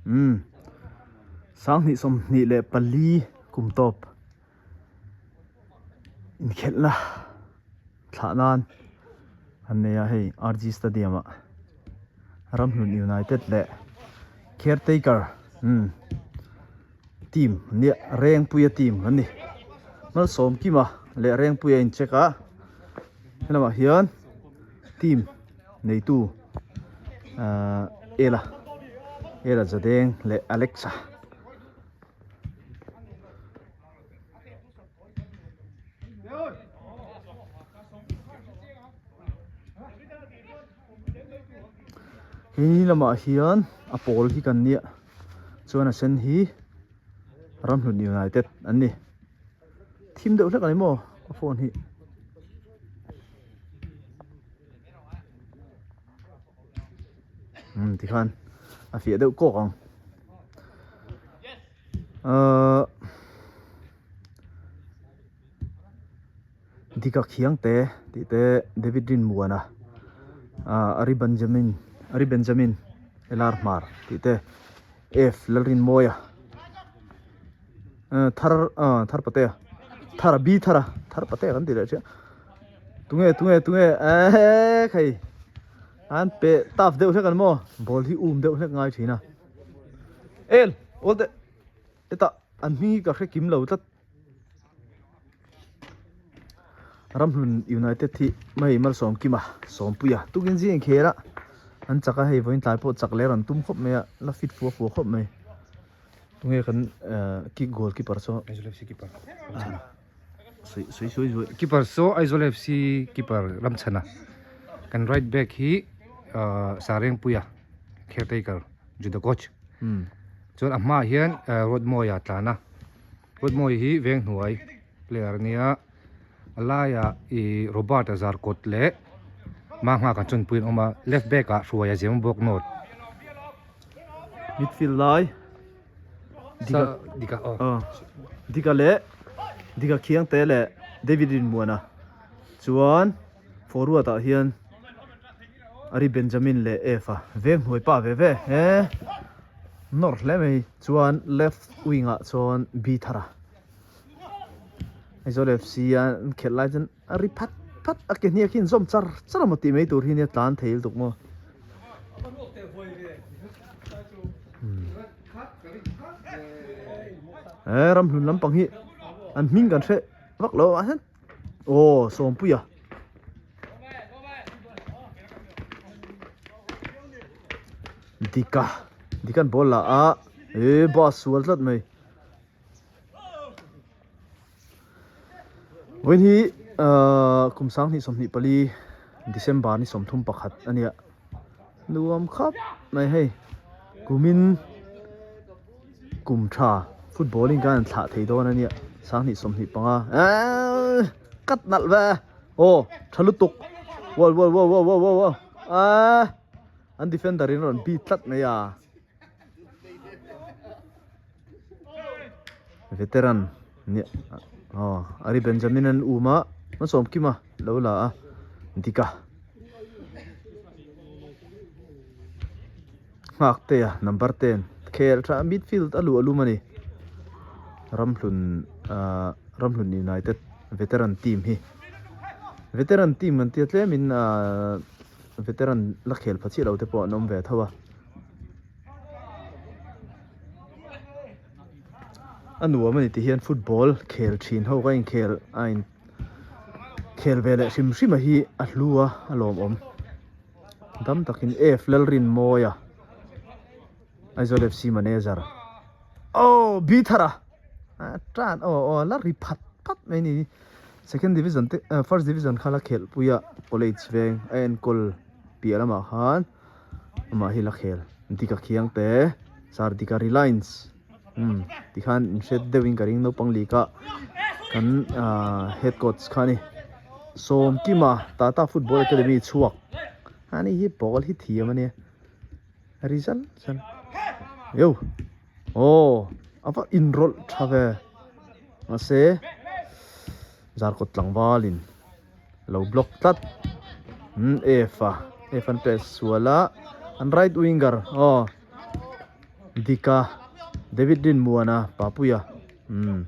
Umm 2024 kum tawp inkhelhna thlah nan an nei a hei RG Stadium ah Ramhlun United leh Caretaker umm team an nia Rengpuia team an ni Malsawmkima leh Rengpuia a in check a helamah hian team neitu ahh Ela Ela Zadeng leh Alexa. Hei lamah hian a pawl hi kan nia chuan a sen hi Ramhlun United an ni thim deuh hlek a ni maw a phone hi. Umm tikhan a fiah deuh kawk ang ahh Dika Khiangte tih te David Rinmuana ahh Ari Benjamin Ari Benjamin Elar Hmar tih te F Lalrinmawia ahh thar ahh thar patea thar B thara thar patea kan tih leh chiah tunge tunge tunge eehh khai an pe tough deuh hlek an maw ball hi um deuh hlek ngai thin a el awl teh hetah an hming hi ka hre kim lo tlat Ramhlun United hi hei Malsawmkima Sawmpuia tukin zing inkhel a an chak a hei vawiin tlai pawh chak leh a rawn tum khawp mai a la fit fua fua khawp mai tunge kan kick goal keeper saw Aizawl FC keeper sawi sawi sawi zuai keeper saw Aizawl FC keeper Ramchhana kan right back hi Sarengpuia caretaker judo coach chuan a hmaah hian Ruatmawia tlan a Ruatmawia hi veng hnuai player a nia a laiah ih Robert a zar kawt leh Mangha kan chawnpui an awm a left back ah Hruaia zem bawk note midfield lai Dika Dika aw aw Dika leh Dika Khiangte leh David Rinmuana chuan forward ah hian Ari Benjamin leh Eva veng hnuai pa ve ve he nawr hle mai chuan left wing ah chuan B Thara Aizawl FC a an khelh lai chuan a ri phat phat a ke hniak hi an zawm char char emaw tih mai tur hi nia tlan thei lutuk maw. He ramhlun lampang hi an hming kan hre vak lo a hian aw Sawmpuia Dika Dika an ball la a eh bus sual tlat mai. Vawiin hi ahh kum 2024 December ni 31 a nia nuam khawp mai hei kumin kum tha football in khan an thlah thei dawn a nia 2025 eehh cut nalh ve aw tha lutuk wow wow wow wow wow wow eehh an defender in a rawn beat tlat mai a. Veteran nia aw Ari Benjamin an um a hmasawm kim a lo la a dik a nghak te a number ten khel tha midfield a luah lum a ni Ramhlun ah Ramhlun United veteran team hi veteran team an tia tlemin ah veteran la khel pha chiah lo te pawh an awm ve tho a. A nuam a ni ti hian football khel thin ho ka inkhel a in khel ve leh hrim hrim a hi a hlu a a lawmawm dam takin F Lalrinmawia Aizawl FC manager aw B thar a a tan aw aw la ri phat phat mai a ni second division te first division kha la khelh pui a college veng a enkawl piah lamah khan. Amah hi la khel Dika Khiangte Sir Dika Reliance umm tikhan in hriat deuhin ka ring naupang league a kan ahh head coach kha a ni Sawmkima Tata Football Academy chhuak ani hi ball hi thiam a nia result chuan eu aw a va inrawlh tha ve mahse Zarkawt tlangvalin. lo block tlat umm F a F an press sual a an right winger aw. Dika David Rinmuana Papuia umm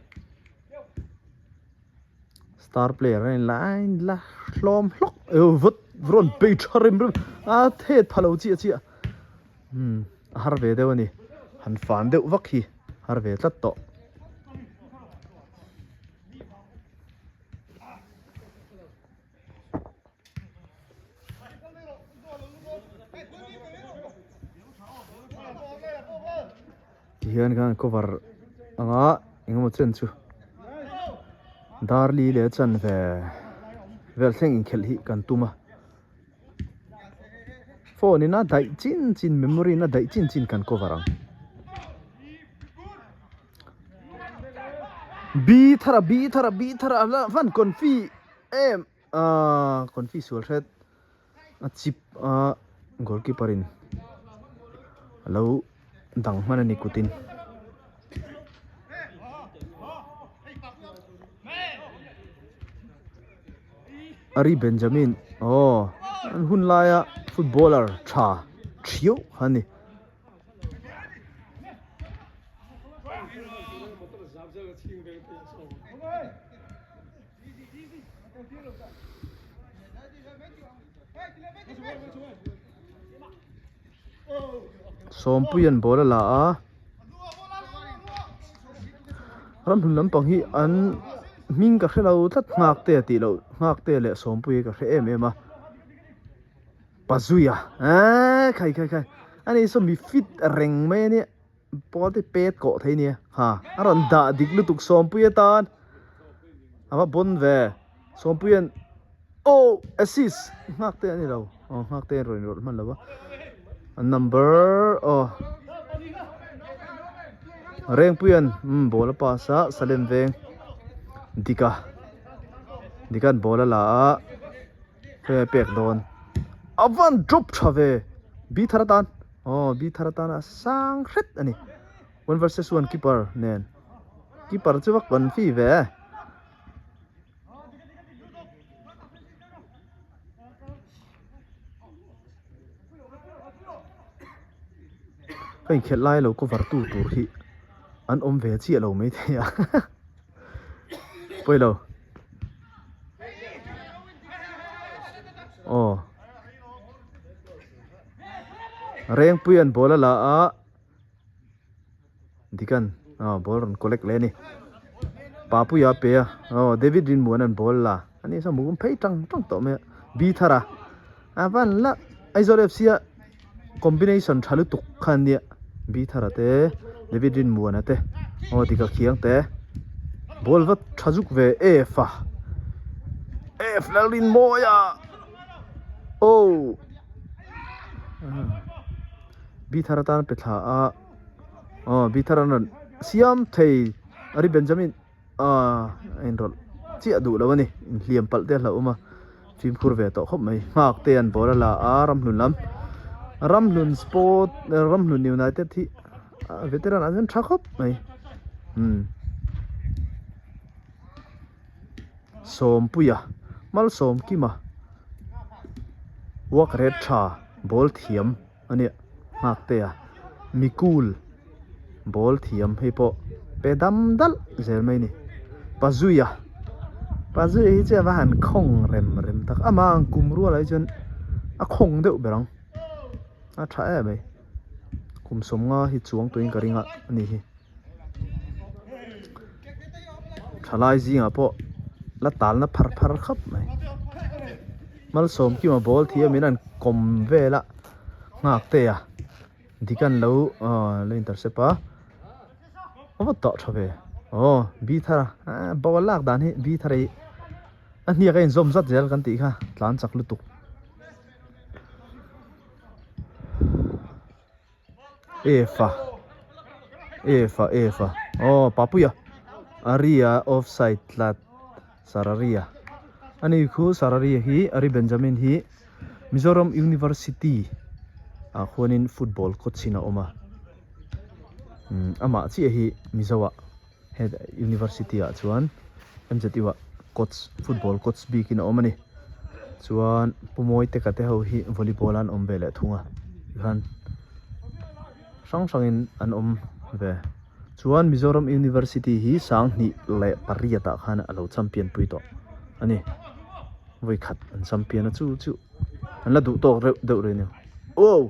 star player a inla a inla hlawm hlawk vat rawn bei tha rem rem a thet pha lo chiah chiah umm a har ve deuh a ni han fan deuh vak hi har ve tlat tawh. Tihian khan cover anga engemaw chen chu darli leh chanve vel thleng inkhelh hi kan tum a phone in a daih chin chin memory in a daih chin chin kan cover ang. B thara B thara B thara la van confi em ah confi sual hret a chip a goalkeeper in alo dang hman ani kutin. Ari Benjamin aw an hun laia footballer tha thiau kha ani. Sawmpuia'n ball a la a ramhlun lampang hi an hming ka hre lo tlat nghak te a tih loh nghak te leh Sawmpuia ka hre em em a. Pazuia eee khai khai khai ani saw mi fit reng mai ania ball te pet kawh thei ania ha a rawn dah dik lutuk Sawmpuia tan a va bawn ve Sawmpuia'n aw assist nghak te ani lo aw nghak te a rawn rawlh hman lo va a number aw Rengpuia'n umm ball a pass a Salem veng Dika Dika'n ball a la a. He pek dawn a van drop tha ve B thar atan aw B thar atana sang hret a ni one versus one keeper nen keeper chu va confi ve ka inkhelh lai lo cover tu tur hi an awm ve chiah lo maithei a. Pawilo. Aw. Rengpui an ball a la a. Dikan aw ball rawn collect leh a ni. Papuia a pe a. Aw David Rinmuan an ball la. Ani saw mum phei tang tang tawh mai a. B thar a. A van la Aizawl FC a combination tha lutuk kha an nia B thar a te David Rinmuan a te aw dik a khiang te ball va tha zuk ve F a F Lalrinmawia aw B thar atan pe thla a aw B thar an rawn siam thei Ari Benjamin. Aaa a inrawlh chiah duh lo a ni inhliam palh te a hlauhawm a fimkhur ve tawh khawp mai nghak te an ball a la a ramhlun lam ramhlun sport ramhlun united hi veteran ah chuan tha khawp mai umm sawmpuia malsawmkima work rate tha ball thiam. A nia nghak te a mikul ball thiam hei pawh pe dam dalh zel mai a ni pazuia pazuia hi chuan a va han khawng rem rem tak amah ang kum rual ah hi chuan a khawng deuh ber ang a tha em mai kum sawmnga hi chuang turin ka ring a ani hi thalai zingah pawh la talna phar phar khawp mai. Malsawmkima ball thiam in an kawm vel a nghak te a dik an lo aw lo intercept a a va tawh tha ve aw B thar a ah ball lak dan hi B thar hi a hniak a inzawm zat zel kan tih kha tlan chak lutuk. F a F a F a aw Papuia Aria offside tlat Sararia ani khu Sararia hi Ari Benjamin hi Mizoram University ah khuanin football coach in a awm a umm amah chiah hi Mizo ah he University ah chuan M_Z_U ah coach football coach bikin a awm a ni chuan Pu Mawiteka te ho hi volleyball an awm ve leh thung a tikhan. hrang hrangin an awm ve. Chuan Mizoram University hi sanghnih leh pariat ah khan a lo champion pui tawh a ni. Vawi khat an champion a chu chu an la duh tawk reuh deuh rih a ni. Wow!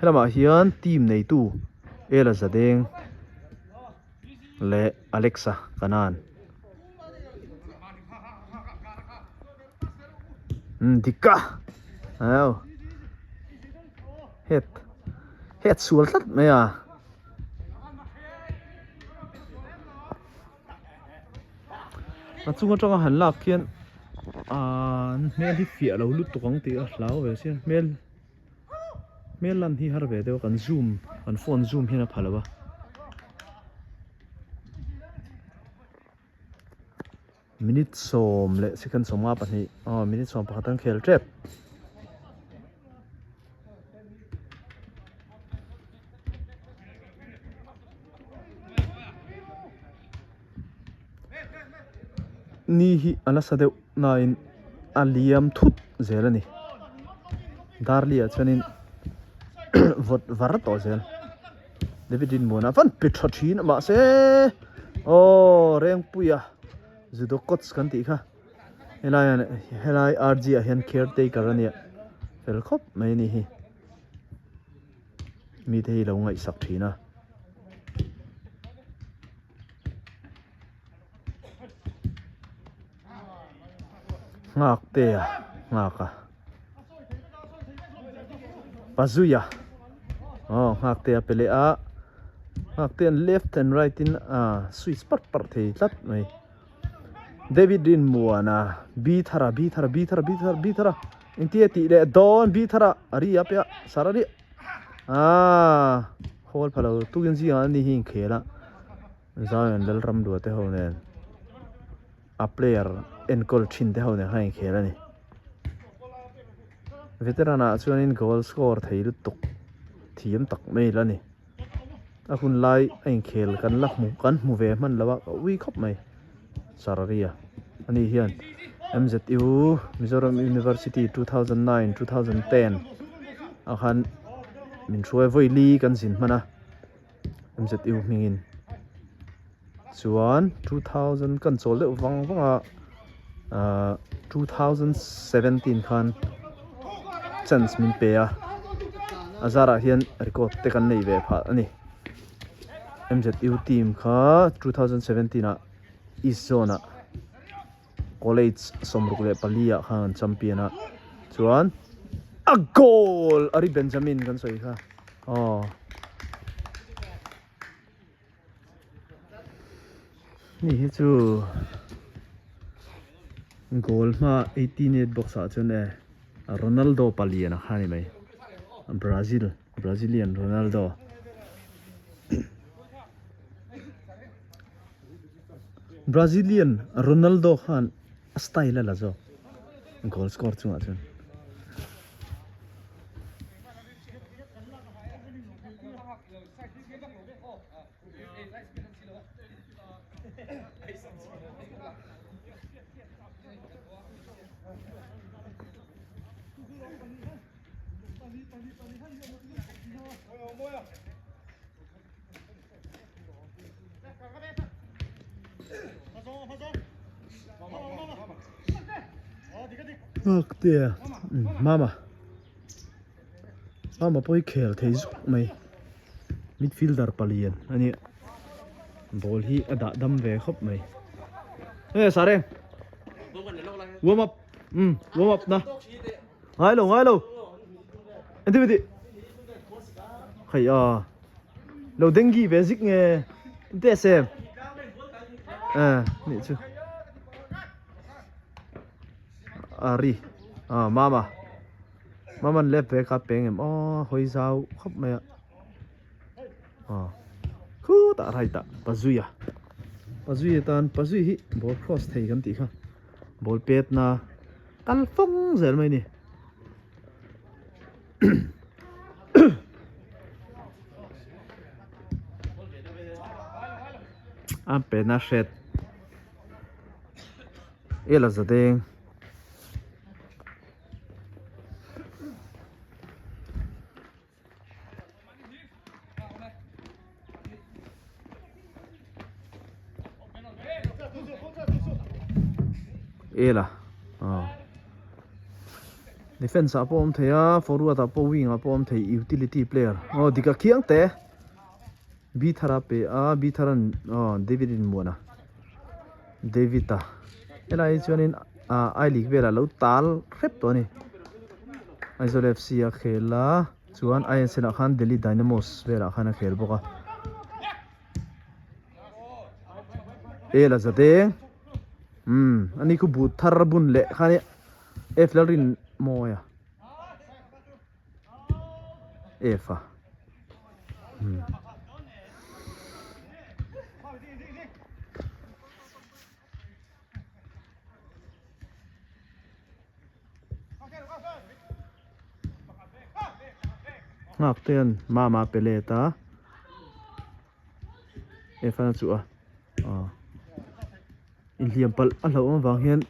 Helamah hian team neitu Ela Zadeng leh Alexa Kanan. Umm dik a au het het sual tlat mai a a chung atanga han lak khian ahh an hmel hi fiah lo lutuk ang tih a hlau ve sia hmel hmel lan hi har ve deuh a kan zoom kan phone zoom hian a pha lo a. Minute sawm leh second sawmnga pahnih aw minute sawm pakhat an khel tep. Ni hi a nasa deuh nain a liam thut zel a ni. Darli ah chuanin vawt var tawh zel. David Rinmuana van pe tha thin a mahse aw Rengpuia judo coach kan tih kha helai ah helai RG ah hian caretaker a nia fel khawp mai a ni hi mite hi lo ngaihsak thin a. Nghak te a nghak a Pazuia aw nghak te a pe leh a nghak te an left and right in a switch parh parh thei tlat mai David Rinmuana B thara B thara B thara B thara B thara engtia tih leh dawn B thara a ri a piah sar a ri ah hawl pha lo tukin zingah ani hi inkhel a Zion Lalramlua te ho nen a player enkawl thin te ho nen khan inkhel a ni. Veteran ah chuanin goal score thei lutuk thiam tak mai la ni. A hun lai a inkhel kan la hmu kan hmu ve hman lo a ka ui khawp mai Sararia ani hian MZU Mizoram University 2009 2010 ah khan min hruai vawi li kan zin hman a. MZU hmingin chuan 2000 kan chawl deuh vang vang a ahh 2017 khan chance min pe a a zarah hian record te kan nei ve phah a ni MZU team kha 2017 ah east zone ah college 64 ah khan an champion a chuan a goal Ari Benjamin kan sawi kha. Aw Hei hi chu goal hma 18 eight box ah chuan e Ronaldo palian a kha a ni mai Brazil Brazilian Ronaldo Brazilian Ronaldo khan a style a la zawk goal score chungah chuan. Nghaktea mama mama pawh hi khel thei zuk mai midfielder palian a nia ball hi a dah dam ve khawp mai e sareng warm up um warm up na ngai lo ngai lo engtin miti hei a lo dengue ve zik nge engte sem a nih chu a ri a mama mama an lep ve kha peng em aw hawi zau khawp mai a a khutah right ah pazuia pazuia tan pazui hi ball cross thei kan tih kha ball pet na kal fawng zel mai a ni. A pen a hret ela za deng. Ela aw defence ah pawh a awm thei a forward ah pawh wing ah pawh a awm thei utility player aw dik a khiang te B thar a pe a B thar an aw David in muan a David a helai hi chuanin ah I league velah lo tal hrep tawh a ni Aizawl F C a khel a chuan I N C lah khan Delhi Dynamos velah khan a khel bawk a. Ela zadeng umm ani khu but thar bun leh khan i F Lalrin mawi a F a umm. Nghak te an mama pe let a Efan a chuh a aw inhliam palh a hlauh awm avang hian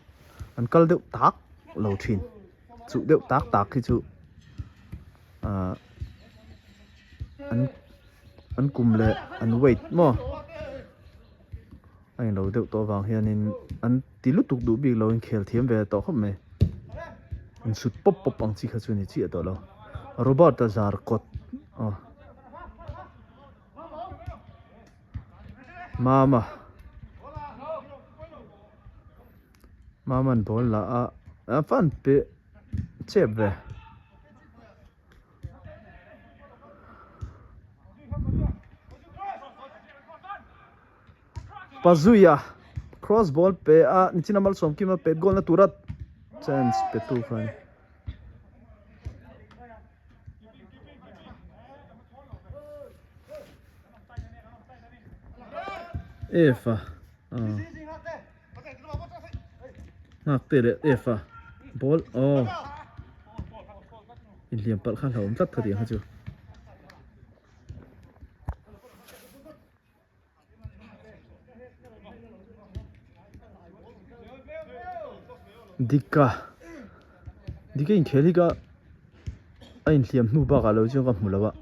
an kal deuh tak lo thin chuh deuh tak tak hi chu ahh an an kum leh an weight maw. A inlo deuh tawh avang hianin an ti lutuk duh bik lo in khel thiam ve tawh khawp mai. Insut pawp pawp ang chi kha chu ni chiah tawh lo. Robert a zar kawt aw. Mama Mama'n ball la a a fan pe chep ve. Pazuia cross ball pe a nichina malsawm kima pet goal na tura chance pe tu kha a ni. F a nghak te leh F a ball aw inhliam palh kha hlauhawm tlat kha tih ang kha chu. Dika Dika inkhel hi ka a inhliam hnu bakah lo chuan ka hmu lo a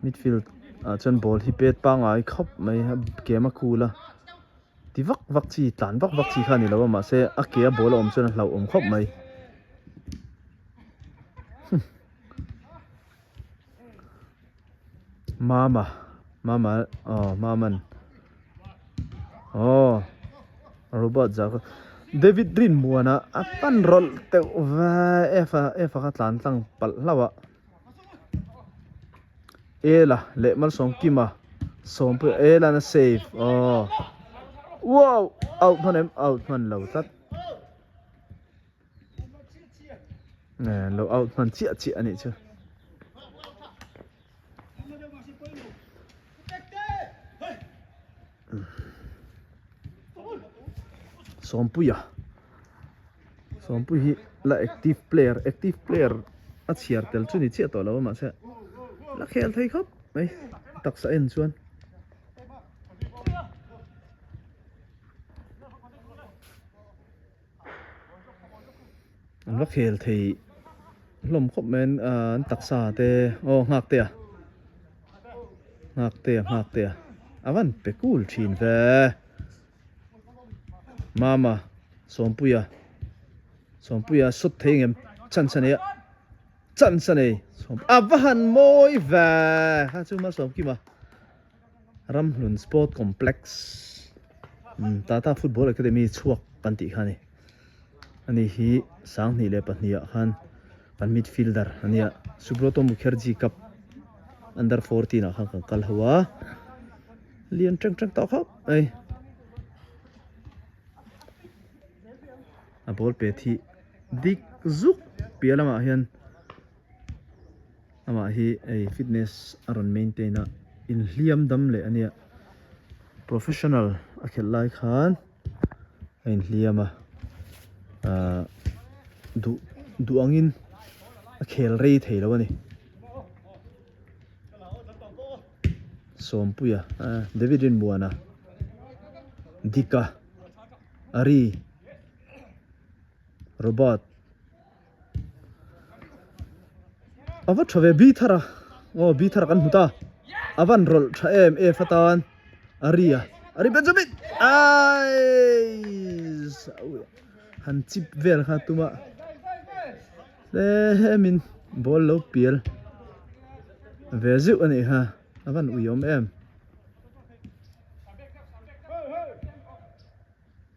midfield ah chuan ball hi pet pangngai khawp mai a game a cool a ti vak vak chi tlan vak vak chi kha a ni lo a mahse a ke a ball a awm chuan a hlauhawm khawp mai. Mama Mama aw Maman aw Robert zah kha David Rinmuana a pan rawlh teuh va F a F a kha tlan tlang palh hlauh a Ela leh Malsawmkima Sawmpuia Ela na save aw wow out hman em out hman lo tlat. Lo out hman chiah chiah a nih chu. Sawmpuia Sawmpui hi la active player active player a chhiar tel chu ni chiah tawh lo a mahse la khel thei khawp mai taksa en chuan. An va khel thei hlawm khawp mai a an taksa te aw nghak te a nghak te a nghak te a a van pe kul thin ve mama sawmpuia sawmpuia sawt thei engem chance a nei a chance a nei a va han mawi ve kha chu malsawmkima. Ramhlun Sport Complex Tata Football Academy chhuak kan tih kha a ni. Ani hi 2002 ah khan kan midfielder a nia. Subroto Mukherjee Cup Under 14 ah khan kan kal ho a. Lian teng teng tawh khawp mai. A ball pet hi dik zuk piah lamah hian. Amah hi hei fitness a rawn maintain a, inhliam dam leh a nia. Professional a khelh lai khan a inhliam a, ahh duh duh angin a khel rei thei lo a ni. Sawmpuia ah David Rinmuana Dika Ari Robert. A va tha ve bi thar a aw bi thar kan hmu ta a van rawlh tha em em atan a ri a Ari Benjamin ai han chip vel kha tuma hlemin ball lo pial ve zeuh a nih kha a van ui awm em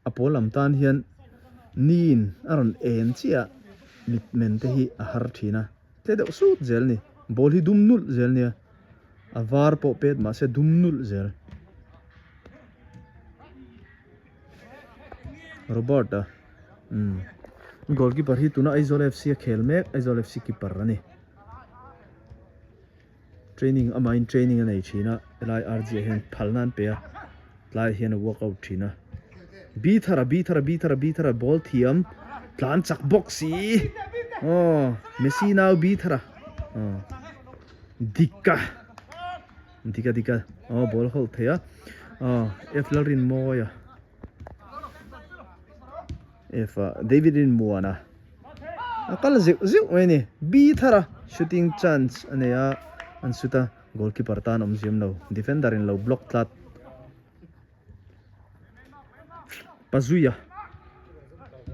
a pawl lam tan hian niin a rawn en chiah mit men te hi a har thin a tle deuh sut zel a ni ball hi dum nulh zel a nia a var pawh pet mahse dum nulh zel Robert a umm goalkeeper hi tuna Aizawl F C a khel mek Aizawl F C keeper a ni training amahin training a nei thin a helai R G ah hian phal nan pe a tlaiah hian a workout thin a B thara B thara B thara B thara ball thiam tlan chak bawk si aw Messi nau B thara aw dika dika dika aw ball hold thei a aw F Lalrinmawia F ah David Rinmuana a kal zeuh zeuh mai a ni B thar a shooting chance a nei a an shoot a goalkeeper tan awm ziam lo defender in lo block tlat Pazuia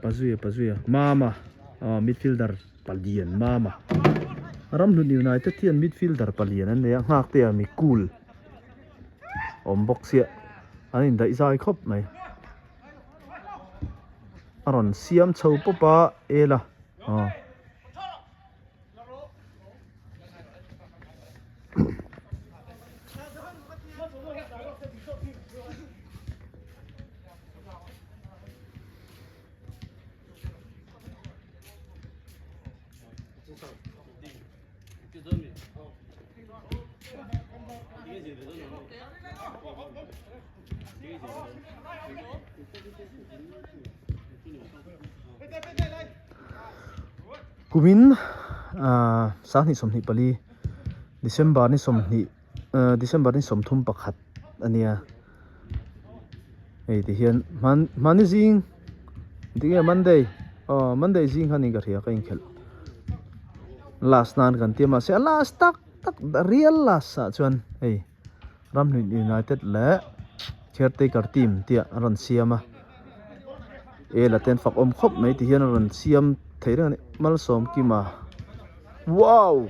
Pazuia Pazuia Mama aw midfielder palian Mama Ramhlun United hian midfielder palian an nei a nghak te ah mi cool awm bawk chiah an indaih zai khawp mai. A rawn siam chho pawp a ela aw. Kumin ah sanghnih 24 December ni 20 December ni 31 a nia hei ti hian hman hmani zing tinge Monday aw Monday zing khan in ka hria ka inkhelh last nan kan tia mahse a last tak tak real last ah chuan hei. Ramhlun United leh Caretaker team tih a rawn siam a e la ten fak awm khawp mai ti hian a rawn siam thei reng a ni Malsawmkima wow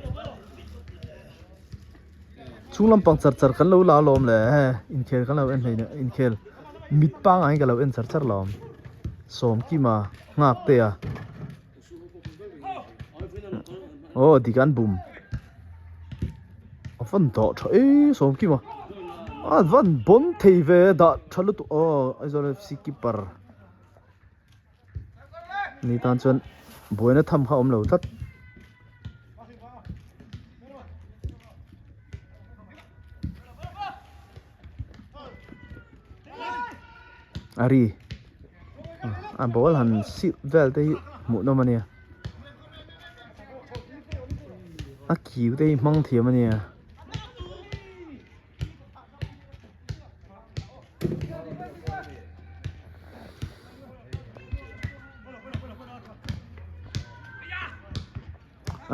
chhung lampang char char kan lo la alawm le inkhel kan lo en hlein inkhel mit pangngai in ka lo en char char lo Sawmkima nghak te a. Aw dik an bum a van dah tha e sawm kim a a van bawn thei ve dah tha lutuk aw Aizawl F C keeper ni tan chuan buaina tham kha a awm lo tlat. A ri a ball han sih vel te hi hmuh nawm a nia a kiu te hi hmang thiam a nia.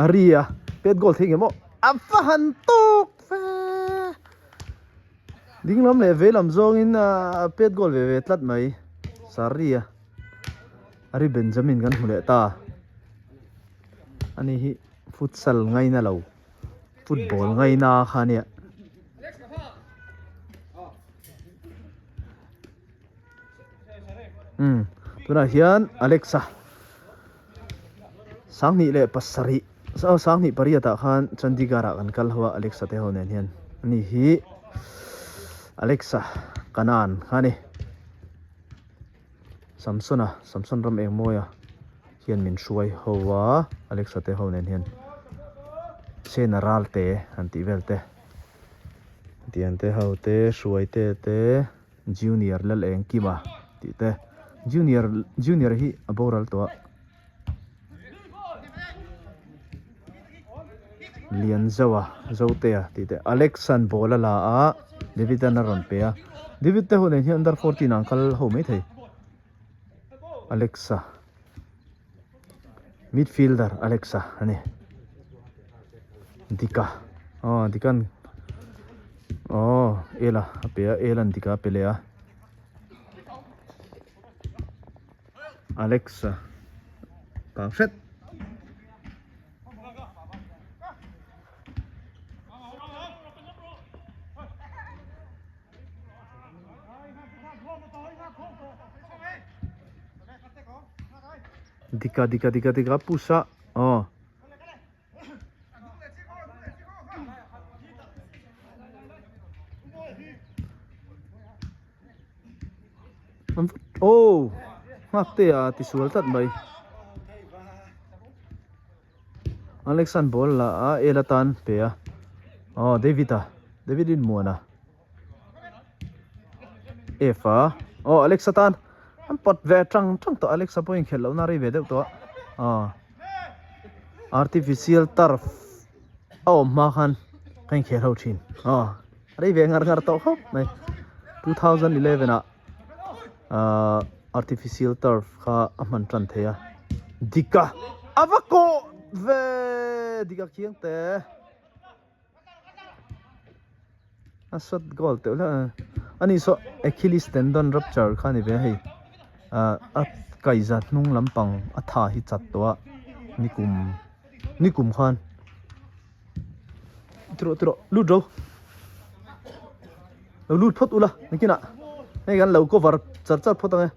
A ri a pet goal thei nge maw a va han tawk ve ding lam leh vei lam zawngin a pet goal ve ve tlat mai sari a a ri Benjamin kan hmu leh ta ani hi futsal ngaina lo football ngaina kha ania. Umm tunah hian Alexa sanghnih leh pasarih aw sanghnih pariat ah khan Chandigarh ah kan kal ho a Alexa te ho nen hian ani hi Alexa Kanan kha a ni Samson a Samson ram eng mawi a hian min hruai ho a Alexa te ho nen hian Sena ral te an tih vel te tiang te ho te hruai te te. Junior Lalengkima tih te Junior Junior hi a boral tawh a Lianzoa Zotea tih te Alexan ball a la a David an a rawn pe a David te hun ah hian under 14 ah an kal ho maithei Alexa midfielder Alexa a ni Dika aw Dikan aw Ela a pe a Elan Dika a pe leh a. Alexa kang hret. Dika dika dika dika push a aw. Aw nghak te a ti sual tlat mai Alexan ball la a el atan pe a aw David a David in muan a F a aw Alex atan an pawt ve tang tang tawh Alex a pawh inkhelh lohna a rei ve deuh tawh a aw artificial turf a awm hma khan ka inkhel ho thin aw rei ve ngar ngar tawh khawp mai 2011 ah ahh artificial turf kha a hman tan thei a dika a va kawh ve dika khiang te. A shot goal teuh hlauh a ani saw Achilles tendon rupture kha a ni ve a hei ah a kaihza hnung lampang a tha hi chat tawh a nikum nikum khan tiraw tiraw lut ro lo lut phawt ula nakinah hei kan lo cover char char phawt ang e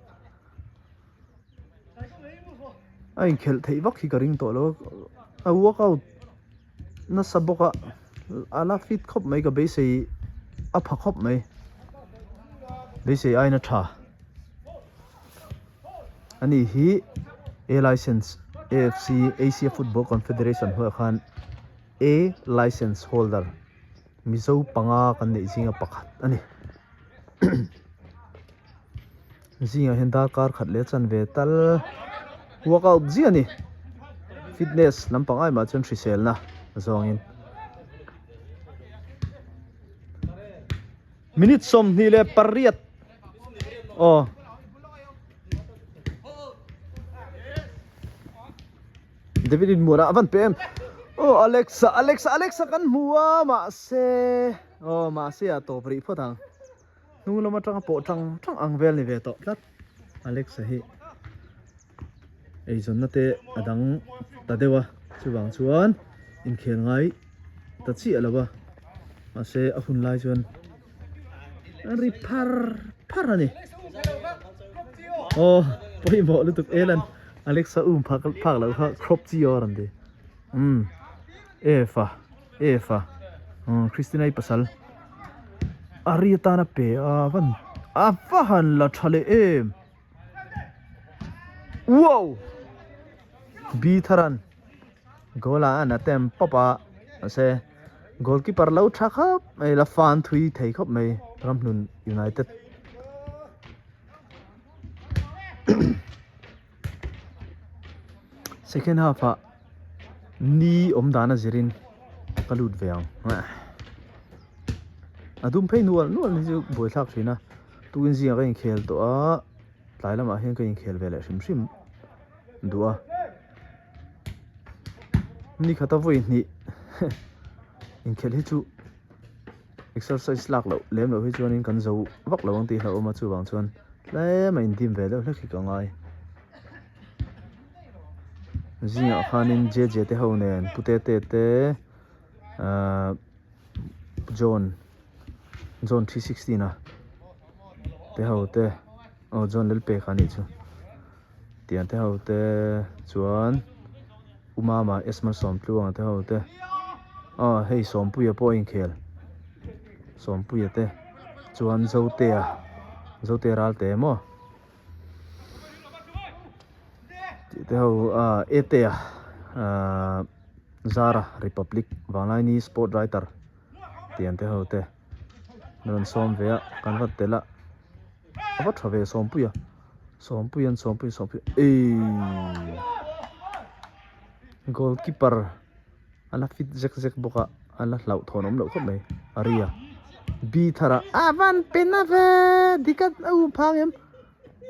a inkhelh theih vak hi ka ring tawh lo a workout. Nasa bawk a a la fit khawp mai ka beisei a pha khawp mai beisei aina tha ani hi A license AFC Asia Football Confederation hnuaiah khan A license holder Mizo panga kan neih zinga pakhat a ni zingah hian darkar khat leh chan ve tal workout ziah a ni fitness lampang ai mah chuan hriselna zawngin minute 28 aw David in muan a van pe em aw Alexa Alexa Alexa kan hmu a mahse aw mahse a tawp rih phawt ang. Hnung lam atanga pawh tang tang ang vel ni ve tawh tlat Alexa hi eizawnna te a dang ta deuh a chuvang chuan inkhel ngai ta chiah lo a mahse a hun lai chuan a ri phar phar a ni aw pawimawh lutuk elan Alexa um phak phak loh kha crop chi aw a rawn ti umm Eva Eva umm Christina i pasal a ri atana pe a van a va han la tha leh em wow B tharan goal ah an attempt pawp a mahse goalkeeper lo tha khawp mai la fan thui thei khawp mai Ramhlun United. Second half ah ni awm dan a zirin ka lut ve ang a dum phei nual nual hi chu buaithlak thin a tukin zingah ka inkhel tawh a tlai lamah hian ka inkhel ve leh hrim hrim duh a ni khata vawi hnih inkhel hi chu exercise lak loh lem loh hi chuanin kan zo vak lo ang tih hlauhawm a chuvang chuan tlem a indim ve deuh hlek hi ka ngai zingah khanin J J te ho nen pu te te te ahh John John 316 a te ho te aw John Lalpeka anih chu tiang te ho te chuan. U Mama Esma Sawmtluanga te ho te aw hei Sawmpuia pawh a inkhel Sawmpuia te chuan Zotea Zotea Ralte maw tih te ho ah Etea ah Zara Republic Vanglaini Sport Writer tih ang te ho te an rawn sawm ve a kan va tel a a va tha ve Sawmpuia Sawmpuia an Sawmpuia Sawmpuia eii goalkeeper a la fit zek zek bawk a a la hlauhthawn awm loh khawp mai a ria B thar a a van pe na ve dik a a um phang em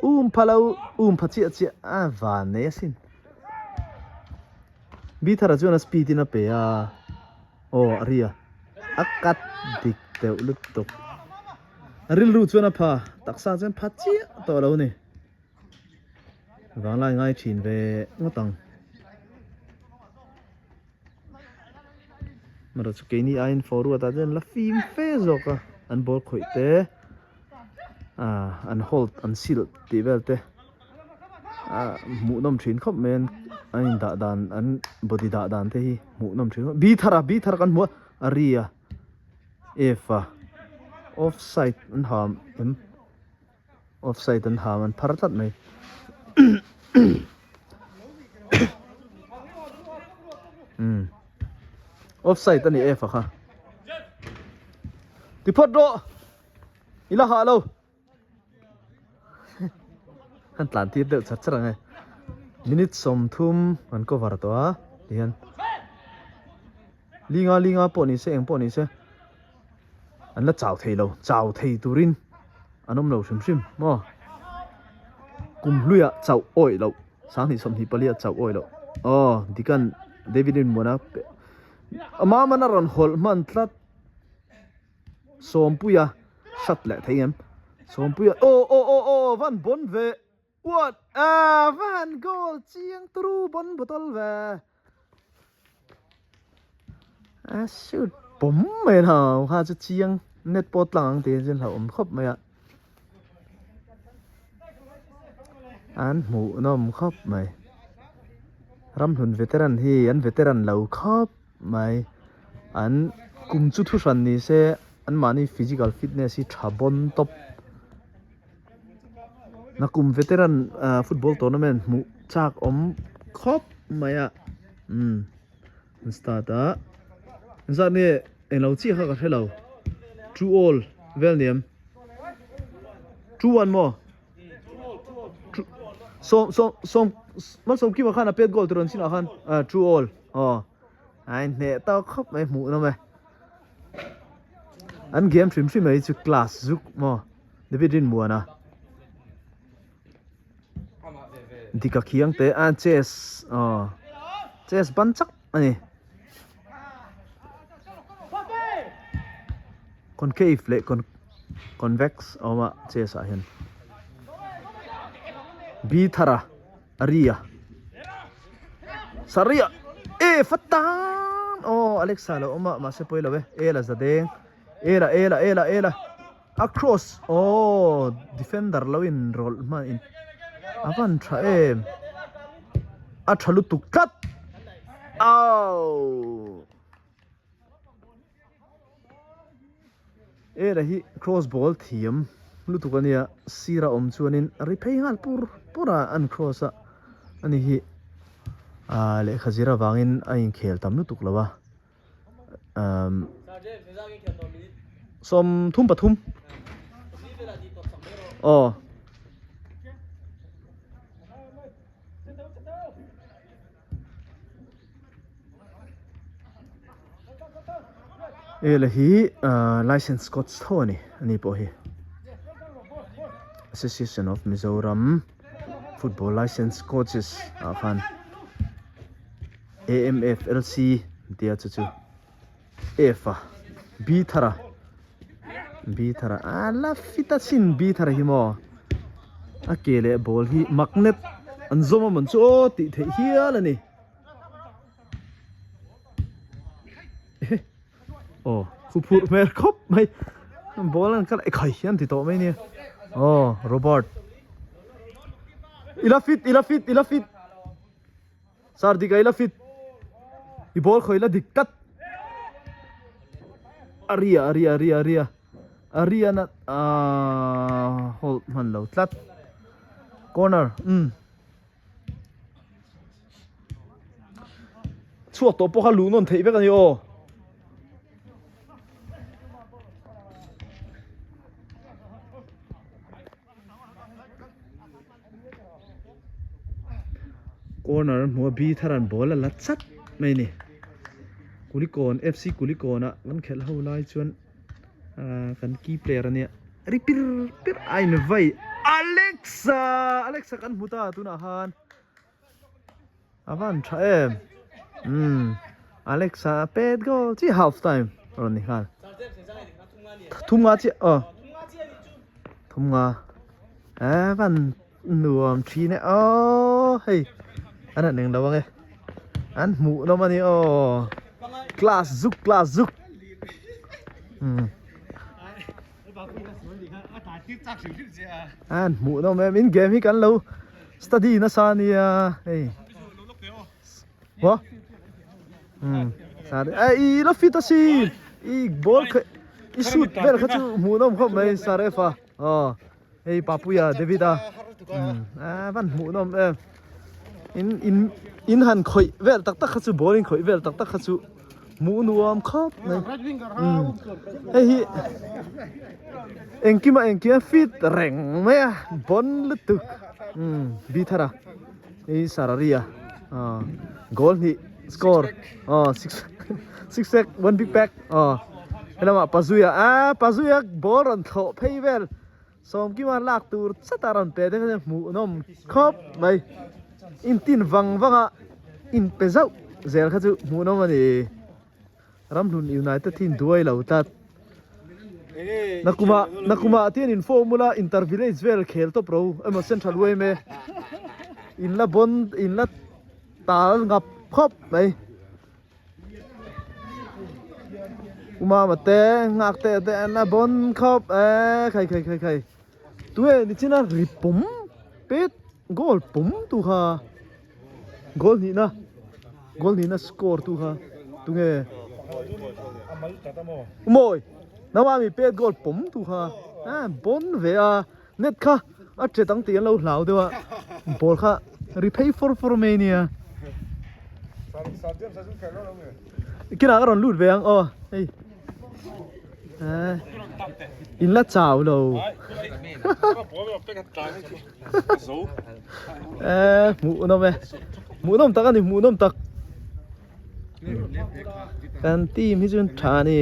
um pha lo um pha chiah chiah a van nei asin B thar a chuan a speed in a pe a aw a ria a cut dik deuh lutuk. A rilru chuan a pha taksa chuan pha chiah tawh lo a ni. Vanglai ngai thin ve ngawt ang. Mara chu keini aiin forward ah chuan la fim fe zawk a an ball khawih te ah an hold an sil tih vel te ah hmuhnawm thin khawp mai an in dah dan an body dah dan te hi hmuhnawm thin khawp bi thar a bi thar kan hmu a a ri a F a offside an ha em offside an ha an phar tlat mai um offside ani F a kha ti phawt rawh i la hah lo an tlan tir deuh chat chat ang e minute 30 an cover tawh a tihian linga linga pawh ni se eng pawh ni se an la chau thei lo chau thei turin an awm lo hrim hrim maw kum hluiah chauh awih loh sanghnih 24 ah chauh awih loh aw dikan David Rinmuana Mama na rawn hawlh hman tlat Sawmpuia hrat leh thei em? Sawmpuia aw aw aw aw van bon ve what ah van goal chiang turu bon bottle ve a shoot pawm mai lo kha chu chiang net pawh tlang ang tih chu hlauhawm khawp mai a an hmuhnawm khawp mai ramhlun veteran hi an veteran lo khawp. Mai an kum chu thu hran ni se an mahni physical fitness hi tha bawn tawp nakum veteran ah football tournament hmuh chak awm khawp mai a umm an start a zat nge englo chiah kha ka hre lo two all vel niam two one maw. Sawm sawm sawm malsawm kima khan a pet goal tur an chinah khan ah two all aw a inhneh tawk khawp mai hmuh nawm e an game hrim hrim mai chu class zuk maw David Rinmuana dika khiang te a chess aw chess ban chak ani concave leh con convex a awm a chess ah hian b thar a a ri a saria e fatan aw alexa lo awm a mahse pawi lo e e la za deng e la e la e la e la a cross aw defender lo in rawlh hman in a van tha em a tha lutuk tlat aww e la hi cross ball thiam lutuk ania sir a awm chuanin a ri phei nghal pur pur a an cross a ani hi ah lehkha zir avangin a inkhel tam lutuk lo a. Um, 33. Aw. E la hi uh, license coach tho ani ani pawh hi Association of Mizoram Football License Coaches ah khan AMFLC tia chu chu F a B thar a B thar a a la fit a chin B thar hi maw a ke leh ball hi magnet an zawm a mawn chu aw tih theih hial a ni aw khu phurh hmel khawp mai ball an kal ekhai hian ti tawh mai nia aw Robert ila fit ila fit ila fit Sir dik a ila fit i ball khawi la dik tlat a ria a ria a ria a ria a ria na ahh hold hman lo tlat corner umm chhuak tawh pawh kha luh nawn theih vek a ni aw. Corner a hmu a B thar an ball a la chat mai a ni Kulikawn F C Kulikawn ah kan khelh ho lai chuan ahh kan key player a nia ri pir pir a in vai Alexa Alexa kan hmu ta tunah khan a van tha em umm Alexa a pet goal chi half time a rawn ni nghal thum nga chiah aw thum nga eh van. Nuam thin e aww hei an han englo ange an hmuh nawm a ni aw class zuk class zuk umm an hmuh nawm em in game hi kan lo study nasa ania hei maw umm i la fit a sin i ball kha i shoot vel kha chu hmuh nawm khawp mai Sarefa aw. Hei Papuia David a a van hmuh nawm em in in in han khawih vel tak tak kha chu ball in khawih vel tak tak kha chu hmuh nuam khawp mai hei hi engkima engkima fit reng mai a bon lutuk bi thar a hei sarari a goal hnih score aw six six pack one big pack aw helamah pazuia a pazuia ball rawn thlawh phei vel. Sawmkima lak tur chat a rawn pe te kha hmuhnawm khawp mai. Intin vang vang a inpe zauh zel kha chu hmuhnawm a ni. Ramhlun United hi duai lo tlat. Nakuma nakuma te hian in formula inter village vel khel tawp ro emaw central yma in la bon in la tal ngap khawp mai. Umama te nghak te te an a bon khawp e khai khai khai khai tue ni china ri pum pet goal pum tu kha goal hnih na goal hnih na score tu kha tunge umawi nawa mi pet goal pum tu kha a bon ve a net kha a che tang tih an lo hlau deuh a ball kha ri phei fawr fawr mai ania kinah ka rawn lut ve ang aw hei eh in la chau lo eh hmuh nawm e hmuh nawm tak a ni hmuh nawm tak Kan team hi chuan tha a ni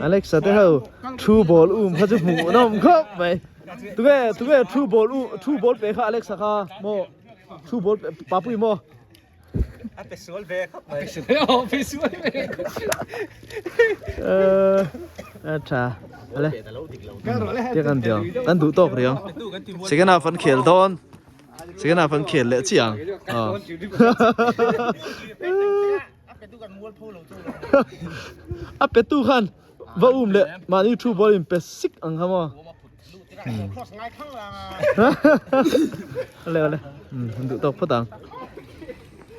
Alexa te ho thu ball um kha chu hmuh nawm khawp mai tunge tunge thu ball um thu ball pe kha Alexa kha maw thu ball pe Papui maw a pe sual ve khawp mai a pe sual ve a tha ale te kan diang kan duh tawk riang second half an khel dawn Second half an khel leh chiah ang. A petu khan va um leh mahni thu ball in pe sik ang kha maw. Ale ale. An duh tawk phawt ang.